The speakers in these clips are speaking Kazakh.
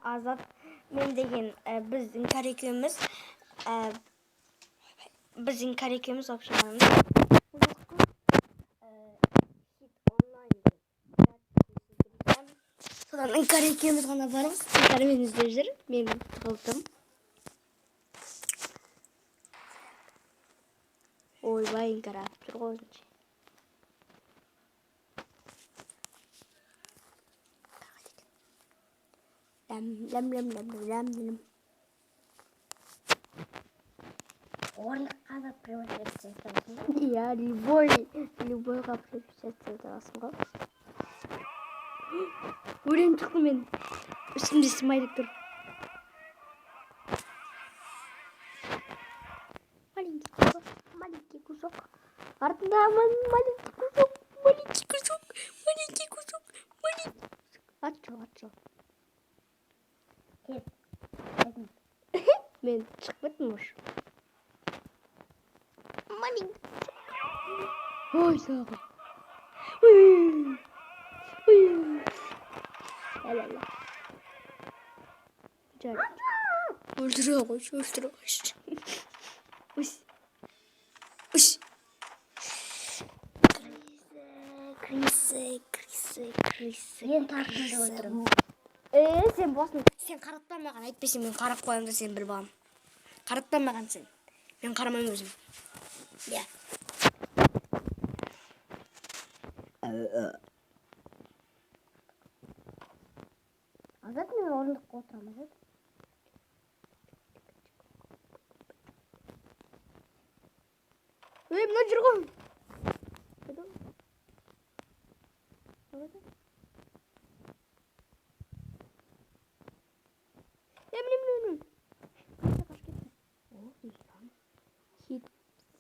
Азат мен деген біз Іңкәр екеуміз, біз Іңкәр екеуміз вообще барамыз. Бұл жаққа Хит онлайн деген. Содан Іңкәр екеуміз ғана бармыз. Іңкәр мені іздеп жүр, мен тығылып тұрмын. Ойбай, Іңкәр атып жүр ғой өзінше. Ләм, ләм, ләм, ләм, ләм, ләм. Орындыққа да превращаться етесің ба? Иә, любой, любойға превращаться ете аласың ғой. Өлең шықты мен. Үстімде смайлик тұр. Маленький кусок, маленький кусок. Артындамын, маленький кусок, маленький кусок, маленький кусок, маленький кусок. Ат жоқ, ат жоқ. Кет. Мен шығып кеттім уже. Маленький. Ой, сағы. Ой. Ой. Ла-ла-ла. Жарайды. Өлтіре қойшы, өлтіре қойшы. Ус. Ус. Крысы, крысы, крысы. Мен тартынып отырмын. Сен болсын. Сен қаратпа маған, әйтпесе мен қарап қоямын да сен біліп аламын. Қаратпа маған сен. Мен қарамаймын өзім. Иә. Азат, мен орындыққа отырамын, Азат. Ей, мына жүр ғой. Қайда ол? Қайда? Е, міне, міне, міне. Қашты, қашып кетті. О, Ислам. Hit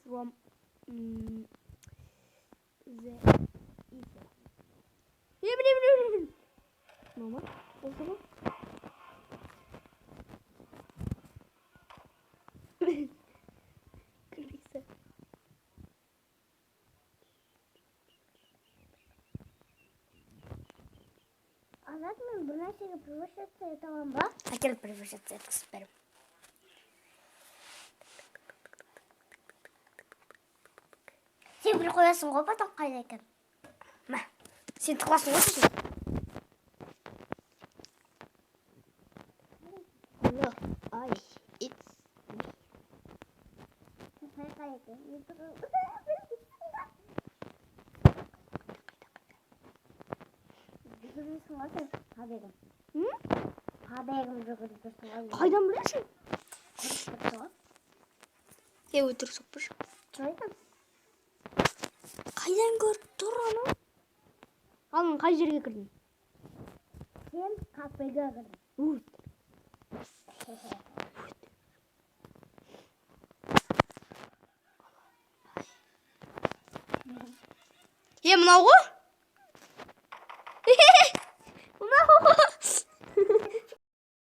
from the ether. Е, міне, міне, міне, міне. Мынау ма? Осы ғой? Крыса. Азат, мен бір нәрсеге превращаться ете аламын ба? Әкел, превращаться еткізіп беремін. Сен біліп қоясың ғой потом қайда екен. Мә, сен тығыласың ғой сосын. Look, I, it's me. Сен қай екен? Мен жүгіресің ғой сен побегім. М? Побегім жүгіріп жүрсің ғой. Қайдан білесің? Көріп тұрсың ғой. Е, өтірік соқпашы. Шын айтамын. Қайдан көріп тұр анау? Ал мен қай жерге кірдің? Сен кафеге кірдің. Өт. Е, мынау ғой?